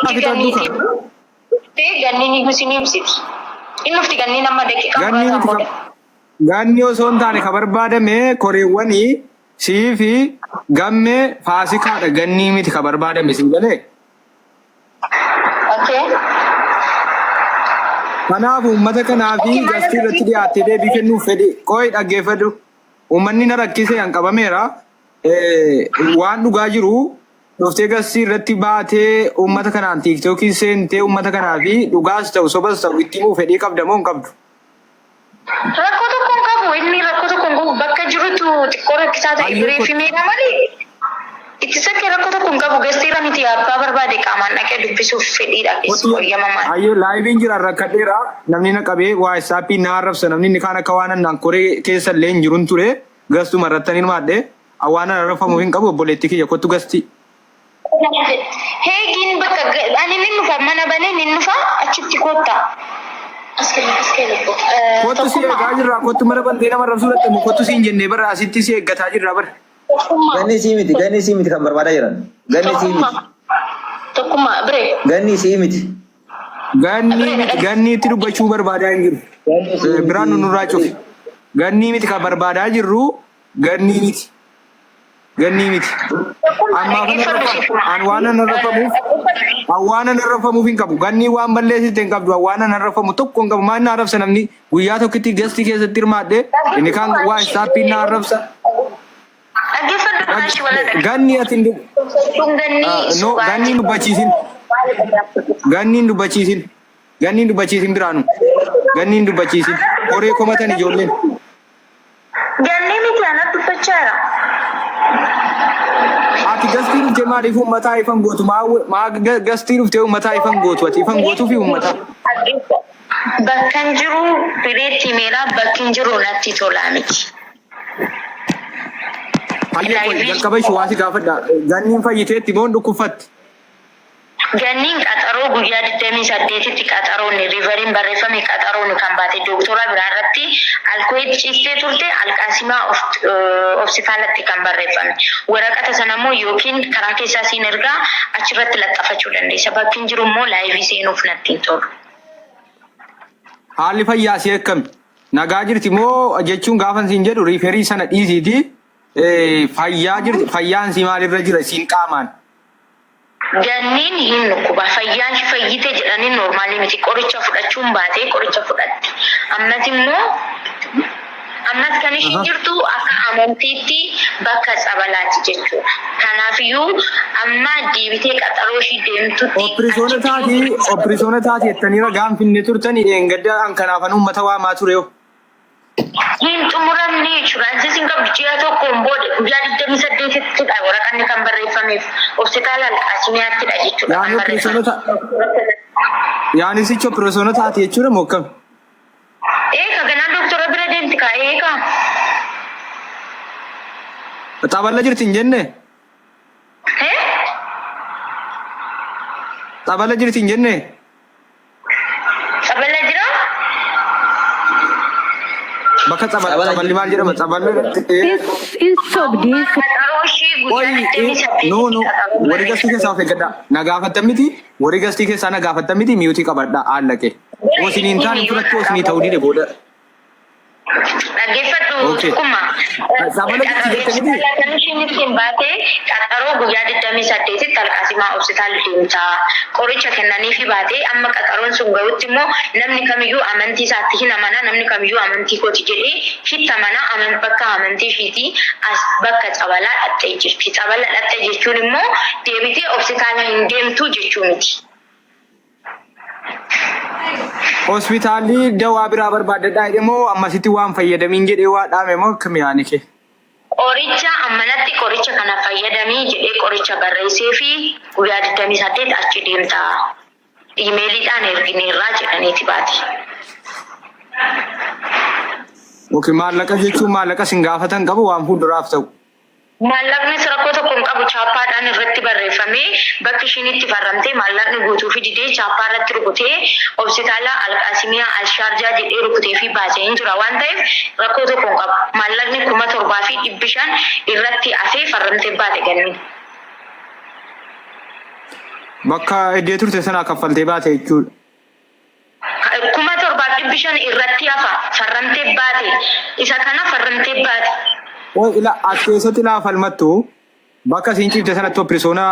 Fixadhu ka. Dhuftee ganniin iyyuu isin ibsiti. Inni dhufti ganniin amma daqiiqaa Ganni muraasaan miti booda. Ganni osoo hin taane ka barbaadame koreewwanii sii fi gammee faasikaadha gannii miti ka barbaadame sii galee. Okay. Kanaaf uummata kanaa fi Okay, maal gastii irratti dhiyaattee deebii kennuuf fedhi. Qo'i dhaggeeffadhu. Uummanni na rakkise an qabameera. Waan dhugaa jiru dhuftee gastii irratti baatee uummata kanaan tiiktookii seentee uummata kanaa fi dhugaas ta'u sobas ta'u itti himuu fedhii qabda moo hin qabdu? Rakkoo tokko hin qabu. Inni rakkoo tokko hin qabu. Bakka jirutu xiqqoo rakkisaa ta'e Hayyuu bireef himeera malee. Ittisa kee rakkoo tokko hin qabu. Gastiirra miti abbaa barbaade qaamaan dhaqee dubbisuuf fedhiidhaafis Kottu hoyyamamaan. hayyee laayiviin jira rakkadheera namni na qabee waatsaappii na arrabsa namni inni kaan akka waan annaan koree keessa illee hin jirun ture gastuma irrattan hirmaadhe waan arrabfamuuf hin qabu obboleettii kiyya kottu gastii. Heegiin bakka ani nin dhufa mana banee nin dhufa achitti koottaa. Kottu si Tokkummaa. eegaa jirra kottu mana bantee nama arrabsuu dhatte moo kottu siin jennee bara asitti si eeggataa jirra bara. Tokkummaa. Ganni sii miti, ganni sii miti kan barbaadaa jiran. Ganni sii miti. Tokkummaa. Tokkummaa biree. Ganni sii miti. Gannii miti gannii itti dubbachuu barbaadaa hin jiru. Ganni sii miti. Biraan nu nurraa cufi. Gannii miti kan barbaadaa jirru gannii miti. Gannii miti. Tokkummaa Ammaaf an dhaggeeffadhu arrafamu. siifuma. An waan an arrafamuuf an waan an arrafamuuf hin qabu. Gannii waan balleessite hin qabdu. An waan an arrafamu tokko hin qabu. Maal na arrabsa namni guyyaa tokkitti gastii keessatti hirmaadhe inni kaan waa isaappiin na arrabsa. Dhaggeeffadhu Naashi wala Ganni ati hin dub- dhaggeeffachuun gannii no sobaa ganni hin dubbachiisin. Ganni hin dubbachiisin. Ganni hin dubbachiisin biraanu. Ganni hin dubbachiisin. Horee komatan ijoolleen. Gannii miti ana dubbachaa jira. Ati gastii dhuftee maaliif uummataa ifan gootu? Maa gastii dhuftee uummataa ifan gootu? Ati ifan gootuu fi uummataa. Bakkan jiru bireetti himeera bakki hin jiru natti tolaa miti. Hayyee qoy jalqaba ishee waa si gaafadha. Ganniin fayyiteetti moo hin dhukkubfatti? Ganniin qaxaroo guyyaa 28tti qaxaroon riivariin barreeffame qaxaroon kan baate dooktora biraa irratti Alkuweet ciistee turte Alqaasimaa Obsitaalatti kan barreeffame. Waraqata sana immoo yookiin karaa keessaa siin ergaa achirratti laxxafachuu dandeessa. Bakki hin jiru immoo laayivii seenuuf natti hin tolu. Haalli fayyaa ishee akkami? Nagaa jirti moo jechuun gaafan siin jedhu riiferii sana dhiisiiti fayyaa jirti fayyaan isii maalirra jira isiin qaamaan? Ganniin hin dhukkuba. Fayyaan shi fayyite jedhanii normaalii miti. Qoricha fudhachuun baatee qoricha fudhatti. Ammas immoo ammas kan ishiin jirtu akka amantiitti bakka tsabalaati jechuudha. Kanaafiyyuu amma deebitee qaxaroo ishii deemtutti Oppirisoona achitti taati oppirisoona taati jettanii ragaan finne turtanii dheengadda an kanaafan uummata waamaa ture hoo. Hin xumuramne inshuraansiis hin qabdu ji'a tokkoon booda guyyaa 28tti dha waraqanni kan barreeffameef hospitaala Alqaasimiyaatti dha jechuudha Yaani kan barreeffame. oppirisoonota yaani sichi oppirisoona taati jechuudha moo akkam? Eeka ganaa doktora bira deemti kaa eeka. Xaballa jirti hin jenne? Eh? Xabala jirti hin jenne? Xabala jira? Bakka Xabala xaballi maal jedhama? Xaballi In sobdi. Amma qaxaroo ishii guyyaa Qoyi 28 no no qaxaroo warri gastii keessaa of eeggadhaa. Na gaafattan miti warri gastii keessaa na gaafattan miti miyuutii qabadhaa haallaqe. Osiniin taane fudhattu osinii ta'uu dide booda. Dhaggeeffadhu Okay. Sukuma. Xabala jirti jette miti? Kan ishiin ittiin baate qaxaroo guyyaa 28tti Alqaasimaa Hospitaal deemta. Qoricha kennaniifi baate amma qaxaroon sun gahutti immoo namni kamiyyuu amantii isaatti hin amana namni kamiyyuu amantii kooti jedhee hitti amana aman bakka amantii ishiitii as bakka xabalaa dhaqxee jirti. Xabala dhaqxe jechuun immoo deebitee hospitaala hin deemtu jechuu miti. Hospitaalli dawaa biraa barbaaddadhaa jedhe moo ammasitti waan fayyadamiin jedhee waa dhaame moo akkami yaani kee? Qoricha ammanatti qoricha kana fayyadamii jedhee qoricha barreessee fi guyyaa 28 achi deemta. Iimeeliidhaan ergineerraa jedhaniiti baate. Okay, maallaqa jechuun maallaqa sin gaafatan qabu waan fuulduraaf ta'u. Maallaqnis rakkoo tokko hin qabu chaappaadhaan irratti barreeffamee bakki ishiin itti farramtee maallaqni guutuufi didee chaappaa irratti rukutee Hopsitaala Alqaasimiyaa Alshaarjaa jedhee rukuteefii baase hin jira waan ta'eef rakkoo tokko hin qabu. Maallaqni 7,500 irratti hafee farramtee baate ganniin. Bakka iddee turte sanaa kaffaltee baate jechuudha. 7500 irratti hafa farramtee baate isa kana farramtee baate. Oi ila as keessatti laa falmattu bakka isin ciifte sanatti oppirisoona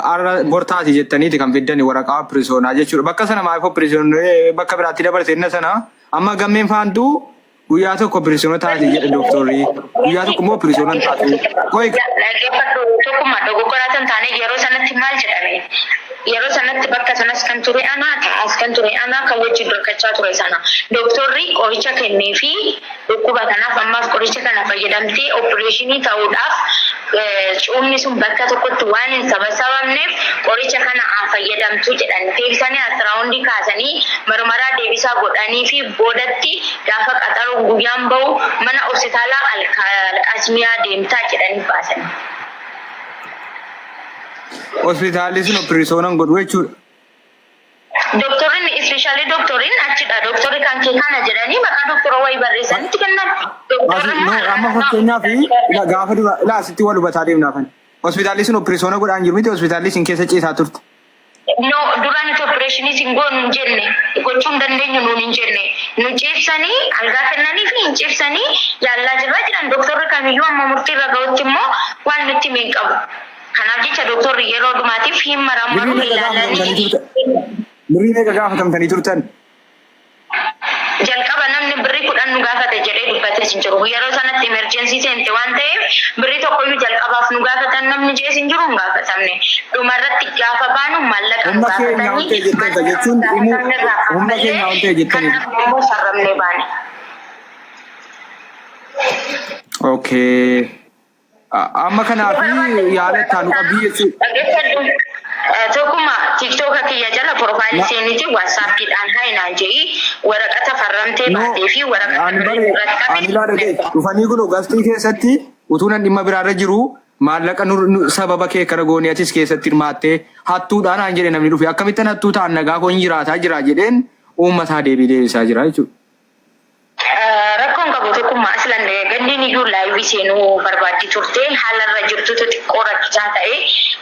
har'a bortaati jettaniiti kan fiddani waraqaa oppirisoonaa jechuudha. Bakka sana maaliif oppirisoonii bakka biraatti dabarse inna sana amma gammeen faantuu guyyaa tokko oppirisoona taati jedhe dooktorri guyyaa tokko immoo oppirisoona hin taatu. Koi Dhaggeeffadhu tokkuma dogoggoraa kan taane yeroo sanatti maal jedhame yeroo sanatti bakka sanas kan ture anaa ta'as kan ture anaa kan wajjin rakkachaa ture sana dooktorri qoricha kennee fi dhukkuba kanaaf ammaaf qoricha kana fayyadamtee opereeshinii ta'uudhaaf cuumni sun bakka tokkotti waan hin sabasabamneef qoricha kana haa fayyadamtu jedhan deebisanii altiraawundii kaasanii marmaraa deebisaa godhanii fi boodatti gaafa qaxaroon guyyaan bahu mana hospitaalaa Alqaasmiyaa deemtaa jedhanii baasan. Hospitaalli sun oppirisoona hin godhu jechuudha. Doktorri ispeeshaalii doktoriin achidha. Doktorri kan kee kana jedhanii maqaa doktora wayii barreessanitti kennan. Doktorri No, amma fakkeenyaaf ila gaafa dura ila asitti wal hubataa deemnaafan. Hospitaalli sun oppirisoona godhaa hin jiru miti hospitaalli isin keessa ciisaa turte. No, dura nuti opereeshinii sin goonu hin jenne. Gochuu hin dandeenyu nuun hin jenne. Nu ciibsanii algaa kennanii fi hin ciibsanii yaallaa jirra jedhan doktorri kamiyyuu amma murtii irra ga'utti immoo waan nutti hime hin qabu. Kanaaf jecha doktorri yeroo dhumaatiif hin marammaru Birrii meeqa gaafatamtanii ilaalanii turtan? Birrii meeqa gaafatamtanii turtan? Jalqaba namni birrii 10 nu gaafate jedhee dubbates hin jiru. Yeroo sanatti emergency seente waan ta'eef birrii tokkoyyuu jalqabaaf nu gaafatan namni jees hin jiru hin gaafatamne. Dhumarratti gaafa baanu maallaqa nu Humna keenya ol ta'e gaafatanii jetteetta maallaqa nu jechuun himuu gaafatamne irraa humna kaffallee keenya ol ta'e kan jettaniidha. hafe immoo sarramnee baane. Okay. Amma kanaaf yaala itti aanu qabdii jechuudha. Dhaggeeffadhu. Tokkuma tiktooka kiyya jala porofaayilii seeniiti waatsaappiidhaan hayi naan je'i waraqata farramtee No, baatee fi waraqata ani birrii bare irratti ani hafe laa dhagaye dhufanii kun gastii keessatti utuu nan dhimma biraarra jiru maallaqa sababa kee kana goonee atis keessatti hirmaattee hattuudhaan naan jedhe namni dhufe akkamittan hattuu ta'an nagaa koo hin jiraataa jira jedheen uummataa deebii deebisaa jira jechuudha. Rakkoon qabu tokkummaa aslan ganniin iyyuu laayivii seenuu barbaaddi turte haala irra jirtutu xiqqoo rakkisaa ta'e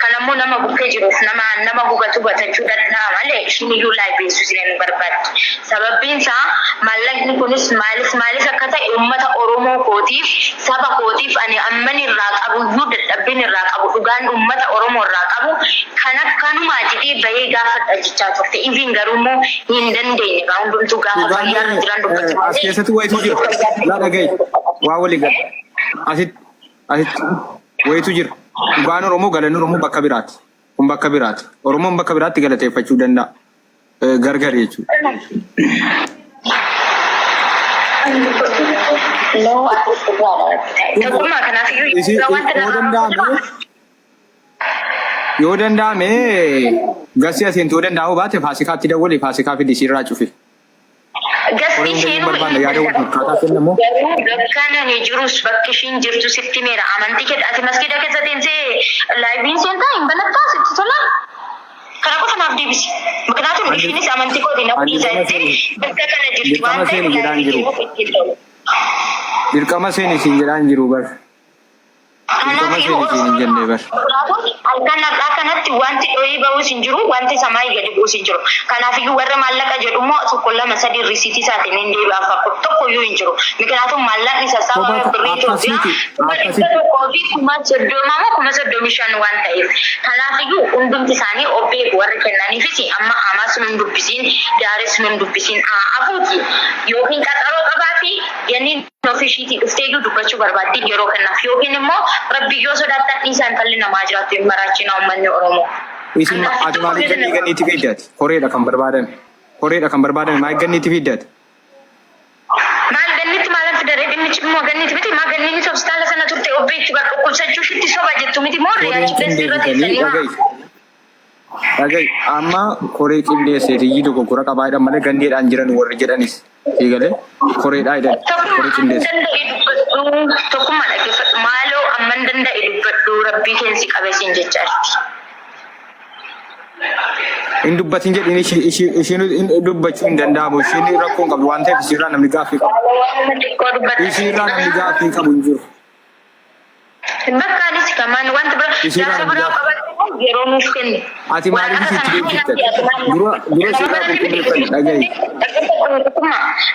kan ammoo nama bukkee jiruuf nama nama hubatu hubatachuu danda'a malee ishiin iyyuu laayivii seenuu barbaaddi. Sababbiin isaa maallaqni kunis maalis maalis akka ta'e uummata Oromoo kootiif saba kootiif ani amman irraa qabu iyyuu dadhabbiin irraa qabu dhugaan uummata Oromoo irraa qabu kan akkanumaa jedhee bahee gaafadha jechaa turte. Even garuu immoo hin dandeenye kaa hundumtuu gaafa Dhugaan fayyaarra jiran dubbatu as malee keessatti wayitu jira. Laa dhaga'i. Waa walii gala. Asitti asitti wayitu jira. Dhugaan Oromoo galanni Oromoo bakka biraati. Kun bakka biraati. Oromoon bakka biraatti galateeffachuu danda'a. Gargar jechuudha. Tokkummaa kanaaf iyyuu Isi wanta yoo narraa danda'ame yoo danda'ame gassi asiin yoo danda'amuu baate faasikaatti dawwali faasikaa fidi siirraa cufi. Gasti Horii hundayyuu seenuu barbaanna hin yaada wal danda'u. fakkaataa kennamu. Garuu bakka nani jirus bakki ishiin jirtu sitti meera amantii kee ati masgiida keessa teessee laayiviin seentaa hin banattaa sitti tolaa. Kana qofa naaf deebisi. Miknaatum Ani ishiinis amantii kooti na ani dhiisa dirqama jettee seeni bakka kana jirti dirqama waan ta'eef seeni jedhaan laayivii jiru. seenuuf itti ta'u. Dirqama seeni siin jedhaan jiru bar. Kanaaf Dirqama iyyuu seeni siin hin jenne bar. halkan har'aa kanatti wanti dhohii ba'uus hin jiru, wanti samaayii gadi bu'uus hin jiru. Kanaaf iyyuu warra maallaqa jedhu immoo tokko lama sadii risiitii isaatiin hin deebi'aaf tokko iyyuu hin jiru. Miknaatum maallaqni sassaabame Kophaa birrii akkas Itoophiyaa miti kuma akkasitti. 130,000 moo 35,000 waan ta'eef. Kanaafiyyuu hundumti isaanii of beeku warri kennaniifis amma amaas nun dubbisiin daaris nun dubbisiin haa hafuuti yookiin qaxaroo qabaafi ganniin ofii ishiitii dhufteeyyuu dubbachuu barbaaddi yeroo kennaaf yookiin immoo rabbi yoo sodaattan dhiisaa intalli namaa jiraattu hin maraachinaa ummanni Oromoo. Isin Kanaaf ati tokko maaliif iyyuu gannii ganniitti fiiddaati? Koreedha kan barbaadame. Koreedha kan barbaadame maaliif ganniitti fiiddaati? Maal gannitti maalan fidaree dhimmichi immoo gannitti miti maa ganniinis hospitaala sana turte of beekti bar dhukkubsachuu ishiitti soba jettu miti moo Koreen achi keessa irra qindeessitanii teessanii maa dhaga'i. Dhaga'i amma koree qindeesseetiyyii dogoggora qabaa jedhan malee gandiidhaan jiran warri jedhanis sii galee koreedhaa jedhan Tokkummaa koree amman qindeesse. danda'e dubbadhu tokkummaa dhaggeeffadhu maaloo amman danda'e dubbadhu rabbii keen si qabe siin jechaa jirti. Hin dubbatin jedhiin ishii ishii ishiin hin dubbachuu hin danda'amu. Ishiin rakkoo hin qabdu waan ta'eef ishiirraa namni gaaffii qabu. Waan xiqqoo dubbatta. Ishiirraa namni gaaffii qabu hin jiru. Bakka anis kamaan wanta bira Ishiirraa jaarsa namni biraa gaaffii. qabatte Yeroo nuuf kennu. Ati maaliif Waraqata isitti sana deebifte? haala ati Dura dura nama isiirraa baratee qulqulleeffadhu dhagahi.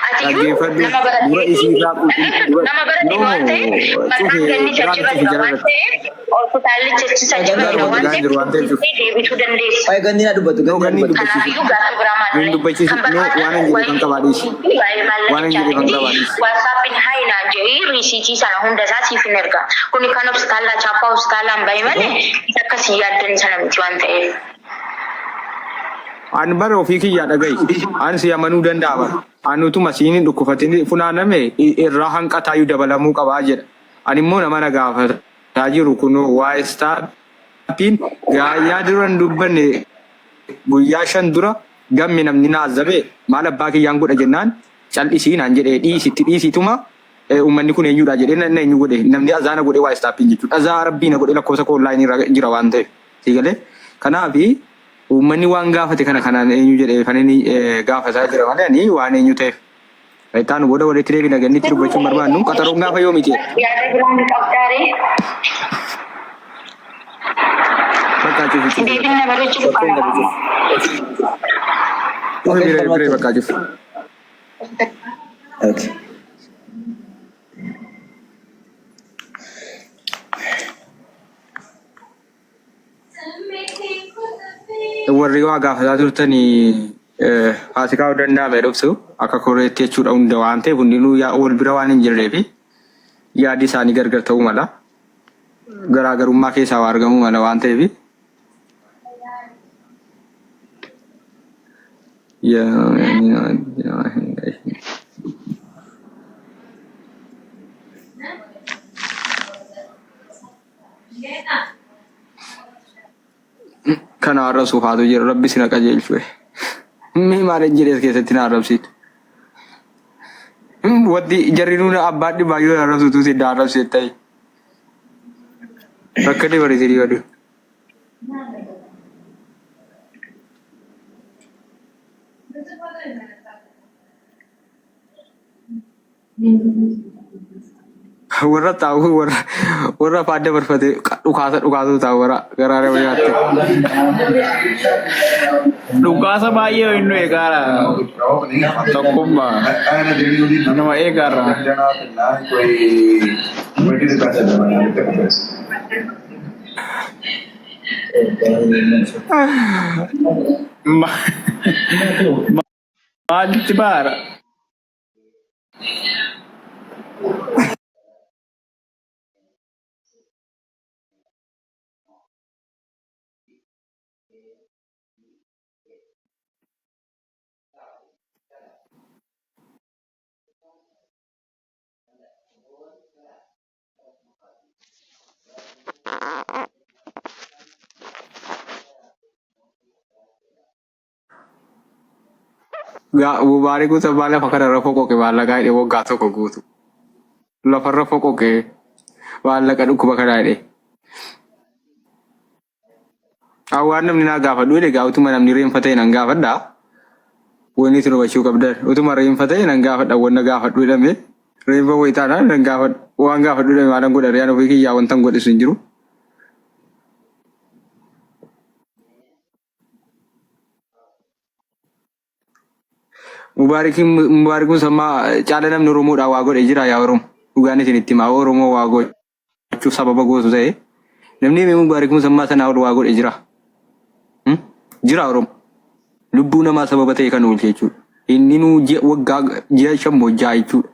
Ati iyyuu Dhaggeeffadhu nama dura baratee isiirraa qulqulleeffadhu. nama barate No waan ta'eef maqaan cufe ganni biraan achirra cufe jira jara waan irratti. ta'eef hospitaallichi achirra Dhugaa jira dubbatu waan gaan jiru waan ta'eef ta'eef cufe. deebituu dandeessa. Waa'ee ganni naa dubbatu No ganni naa ganni dubbatu. dubbachiisu. Kanaafiyyuu gaaffii biraa Hin maallee dubbachiisu. kan No waan barbaadan hin jedhe kan qabaa dhiisi. waa'ee Waan hin jedhe kan maallaqichaa qabaa dhiisi. WhatsAppiin hayi naan jedhee riisiitii sana hunda isaa siif hin erga. Kuni kan hospitaalaa chaappaa hospitaalaan bahe malee isa akkasii yaaddan sana miti waan ta'eef. An bara ofii kiyyaa dhagahi. An si amanuu danda'a bara. An utuma siin hin dhukkufatin funaaname irraa hanqataayyuu dabalamuu qabaa jedha. An immoo nama na gaafataa jiru kunoo waa'ee istaappiin gaayyaa dura hin dubbanne guyyaa 5 dura gamme namni na azzabe maal abbaa kiyyaan godha jennaan cal'isii naan jedhe dhiisitti dhiisiituma uummanni kun eenyudha jedhee na eenyu godhe namni azaana godhe waa istaappiin jechuudha. Azaa rabbii na godhe lakkoofsa koo onlaayinii irra jira waan ta'eef. Sii galee kanaaf uummanni waan gaafate kana kanaan eenyu jedhee kan inni gaafataa jira malee ani waan eenyu ta'eef. Itti aanu booda walitti deebina gannitti dubbachuun barbaannu qaxaroon gaafa yoomiti jedhe. Yaada biraa ni qabdaaree? Bakka cufi cufi Deebiin bakka. na bareechu Rakkoo hin qabu cufi. Cufi Okay, biree biree falmatu. bakka cufi. Okay. Warri waa gaafataa turtanii faasikaa danda'ame dhuftu akka koreetti jechuudha hunda waan ta'eef hundinuu wal bira waan hin jirree fi yaadi isaanii gargar ta'uu mala. Garaagarummaa keessaa waa argamuu mala waan ta'eef. Kana arrabsuuf haatu jira rabbi sina qajeelchu. Mee maal hin jedhees keessatti na arrabsitu. Wanti jarri nuuna abbaan dhibbaa yoo arrabsutu si na arrabsitu ta'e. Rakkate bari sirii badu. Warra taa'u warra warra afaan dabarfate dhukaasa dhukaasuu taa'u warra garaa nama nyaatte. Dhukaasa baay'ee inni eegaara. Tokkummaa nama eegaara. Maalitti baara? Mubaarik Musabbaa lafa kanarra foqoqe maallaqaa hidhee waggaa tokko guutu. Lafarra foqoqe maallaqa dhukkuba kanaa hidhee. Waan namni naa gaafadhu jedhe gaa utuma namni reenfa ta'e nan gaafadha. Wanni isin hubachuu qabdan utuma reenfa ta'e nan gaafadha wanna gaafadhu jedhame reenfa wayii taanaan nan gaafadhu waan gaafadhu jedhame maalan godha riyaan ofii kiyyaa wantan godhe sun jiru. Mubaarikiin Mubaarik Musammaa caala namni Oromoodhaa waa godhe jira yaa Oromo. Dhugaan isin itti himaa Oromoo waa gochuuf sababa gootu ta'e namni himee Mubaarik Musammaa sanaa ol waa godhe jira. Hmm? Jira Oromo. Lubbuu namaa sababa ta'e kan oolche jechuudha. Inni nuu ji'a waggaa ji'a shan moo ja'a jechuudha.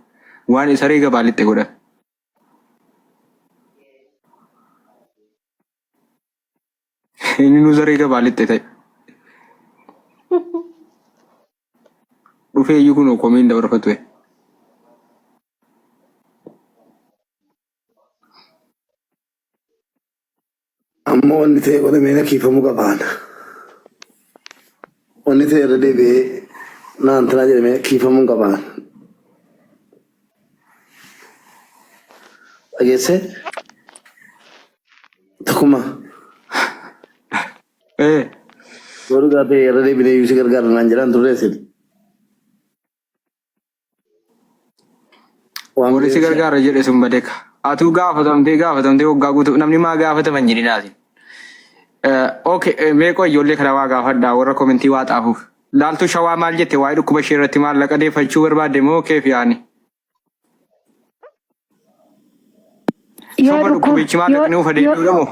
Waan saree gabaa lixxe godhan. Inni nuu saree gabaa lixxe ta'e. Dhufee iyyuu kunoo komiin dabarfatu. Amma wanni ta'e godhamee na kiifamuu qaba. Wanni ta'e irra deebi'ee naan tanaa jedhamee kiifamuu qaba. Dhageessee? Tokkummaa. Ee. Yoo dhugaa ta'e irra deebinee iyyuu si gargaara naan jedhaan turre isin. Waan Warri si beeksisa. gargaara jedhe sun badeka. Atuu gaafatamtee gaafatamtee waggaa guutuu namni maa gaafataman jedhinaati. Okay, mee qoy ijoollee kana waa gaafadhaa warra komentii waa xaafuuf. Laaltuu Shawaa maal jette waa'ee dhukkuba ishee irratti maallaqa deeffachuu barbaadde moo keef yaani? Yoo Soba dhukkub dhukkubichi yoo maallaqni ufa yoo deebi'uudha moo?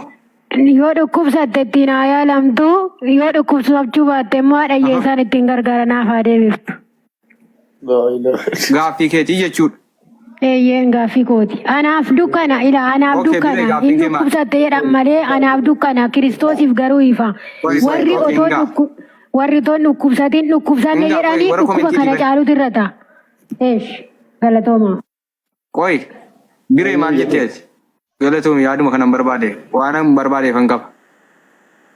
yoo dhukkubsatte ittiin haa yaalamtu, yoo dhukkubsachuu baatte immoo haadha hiyyeessaan ittiin gargaara naaf haa deebiftu. Gaaffii keetii jechuudha. Eeyyeen, gaaffii kooti. Anaaf dukkana ila, anaaf Okay, biree dukkana gaaffiin hin kee maal? dhukkubsatte jedhan malee anaaf dukkana, Kiristoosiif garuu ifa. Qoy qoy Warri okay, otoo hingaa. dhukku warri otoo hin dhukkubsatin dhukkubsanne Hingaa qoy jedhanii warra dhukkuba komentii kana diban. caalutu irra ta'a. Eesh, galatooma. Qoy biree maal jettee ati? Galatoomi, yaaduma kanan barbaade waan an barbaadeefan qaba.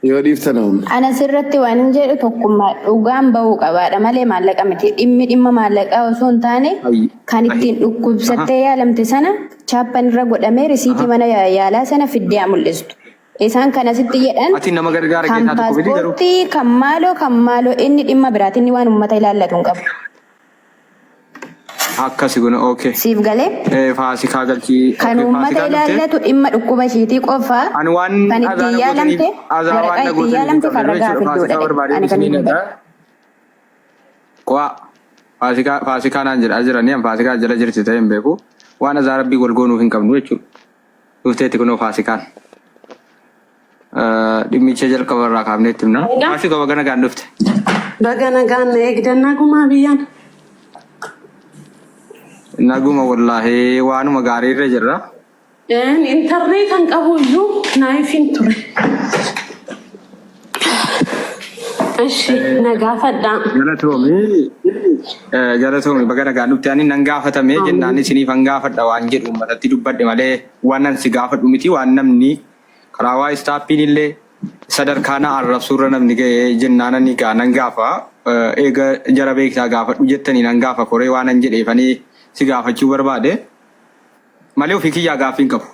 Yoo dhiiftan humna. Ana sirratti waan hin jedhu, tokkummaa dhugaan bahuu qabaadha malee maallaqa miti. Dhimmi dhimma maallaqaa osoo hin taane Ayyi. kan ittiin dhukkubsattee yaalamte sana chaappan irra godhamee risiitii mana yaalaa sana fiddee haa mul'istu. Isaan kan asitti jedhan Ati nama gargaara kan keessaa tokko miti garuu. paaspoortii kan maaloo kan maaloo, inni dhimma biraati, inni waan uummata ilaallatu hin qabu. Akkasi kun okay. Siif galee? Faasikaa galchii. Kan Okay, uummata faasikaa galtee. ilaallatu dhimma dhukkuba ishiitii qofa, Ani waan kan azaa ittiin na yaalamte gootaniif azaa waan waraqaa na ittiin gootaniif hin yaalamte kan qabne ragaa jechuudha. fidduudha. Faasikaa barbaadee Ani kan isinii dubbadhe. dhadha. Qo'a. Faasikaa faasikaa naan jedhaa jiranii, an faasikaa jala jirti ta'e hin beeku. Waan azaa rabbii wal goonuuf hin qabnu jechuudha. Dhufteetti kunoo faasikaan. Dhimmicha jalqaba irraa kaafnee itti himna. Faasikaa, baga nagaan dhufte. Baga nagaan na eegdan, nagumaa biyyaan? Naguma wallaahi, waanuma gaarii irra jirra. Intarneet kan qabu iyyuu naaf hin ture. Ishi na gaafadhaa. Galatoomi. Galatoomi, baga nagaan dhufte. Ani nan gaafatame jennaan isiniif an gaafadha waan jedhu uummatatti dubbadhe malee waan an si gaafadhu miti. Waan namni karaa waa istaappiin illee sadarkaa na arrabsuurra namni ga'e jennaan ani gaa nan gaafa, eega jara beektaa gaafadhu jettanii nan gaafa koree waan an jedheefanii si gaafachuu barbaade malee ofii kiyyaa gaaffii hin qabu.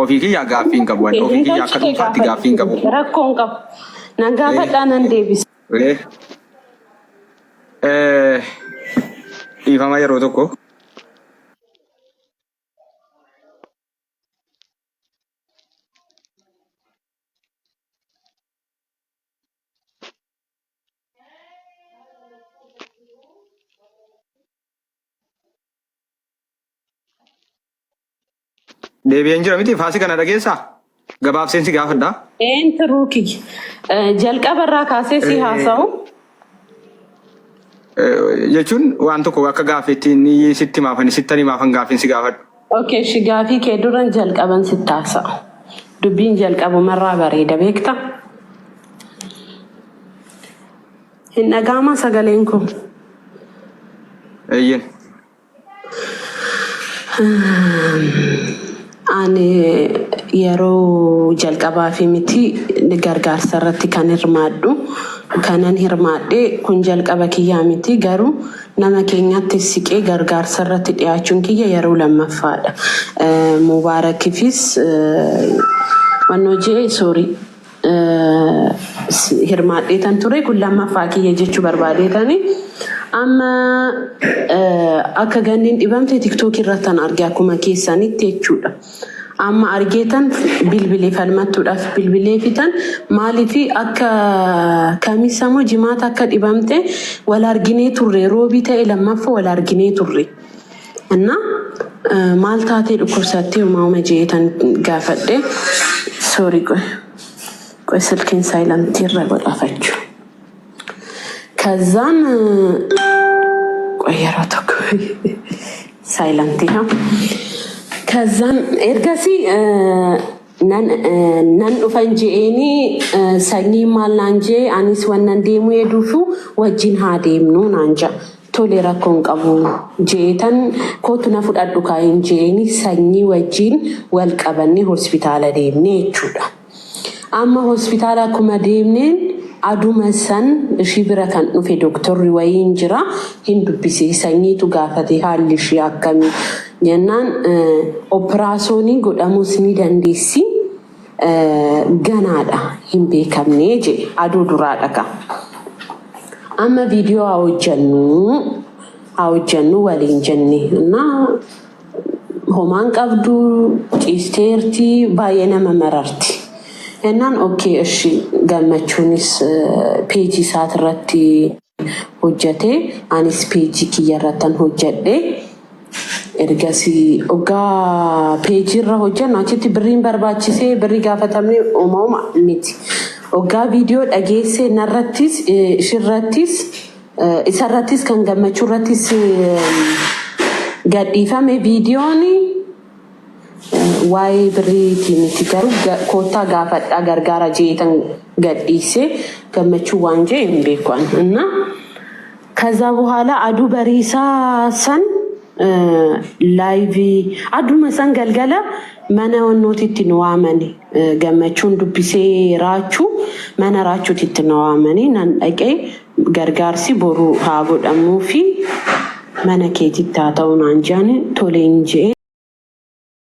Ofii kiyyaa gaaffii hin qabu. Ani ofii kiyyaa akka dhuunfaatti gaaffii hin qabu. Rakkoo hin qabu. Nan gaafadhaa, nan deebisa. Dhiifama yeroo tokko. Deebi'een jira miti, faasii kana dhageessaa? Gabaabseen si gaafadha. Een turuu kiyya. Jalqaba irraa kaasee si haasa'u. Jechuun waan tokko akka gaaffiitti ni sitti himaafan, sittan himaafan gaaffiin si gaafadhu. Okay, shi gaafii kee duran jalqaban sitti haasa'u. Dubbiin jalqabumarraa bareeda beekta. Hin dhaga'amaa sagaleen kun? Eeyyeen. Ani yeroo jalqabaa fi miti gargaarsa irratti kan hirmaadhu. Kanan hirmaadhe kun jalqaba kiyyaa miti, garuu nama keenyatti siqee gargaarsa irratti dhiyaachuun kiyya yeroo lammaffaadha. Mubaarakifis wannoo jee, sorry, hirmaadheetan ture, kun lammaffaa kiyya jechuu barbaadeetani. Amma akka ganniin dhibamte TikTok irrattan arge akkuma keessanitti jechuudha. Amma argeetan bilbilee falmattuudhaaf bilbilee fitan, maaliif akka kamisa moo jimaata akka dhibamte wal arginee turre, roobii ta'e lammaffaa wal arginee turre. እና maal taatee dhukkubsattee umaama jeetan gaafadhe. Sorry, qoy qoy, silkiin silent irra godhafachuu. ከዛን ቆይ yeroo tokko silent haa. ከዛን ergasii nan dhufan je'eeni, sanyii maal naan jee, anis wannan deemuu heduufu wajjin haa deemnu naan ja'a. Tole, rakkoon qabu jeetan, kootu na fudhadhu kaayin je'eeni, sanyii wajjin wal qabanne hospitaala deemne jechuudha. Amma hospitaala akkuma deemneen aduma san ishii bira kan dhufe dooktorri wayiin jira, hin dubbise, sanyiitu gaafate, haalli ishii akkamii jennaan, operaasyoonii godhamuus ni dandeessi, ganaadha hin beekamne jedhe, aduu duraadha ka. Amma viidiyoo haa hojjannu waliin jenne እና homaan qabdu ciisteerti, baay'ee nama mararti. Jennaan okay ishi Gammachuunis peejii isaatirratti hojjate anis peejii kiyya irrattan hojjadhe. Ergasii oggaa peejii irra hojjannu achitti birriin barbaachisee birrii gaafatamne uumama miti. Oggaa viidiyoo dhageessee narrattis ishirrattis isarrattis kan Gammachuu irrattis gadhiifame viidiyoon waa'ee birriitii miti, garuu koottaa gaafadhaa gargaara jeetan gadhiise. Gammachuu waan jee hin beeku ani. እና ከዛ በኋላ aduu bariisaa san live aduma san galgala mana wannootitti nu waamani. Gammachuun dubbisee Raachuu, mana Raachuutitti nu waamani. Nan dhaqee, gargaarsi boru haa godhamuu fi mana keetitti haa ta'u naan jedhani, toleen jee.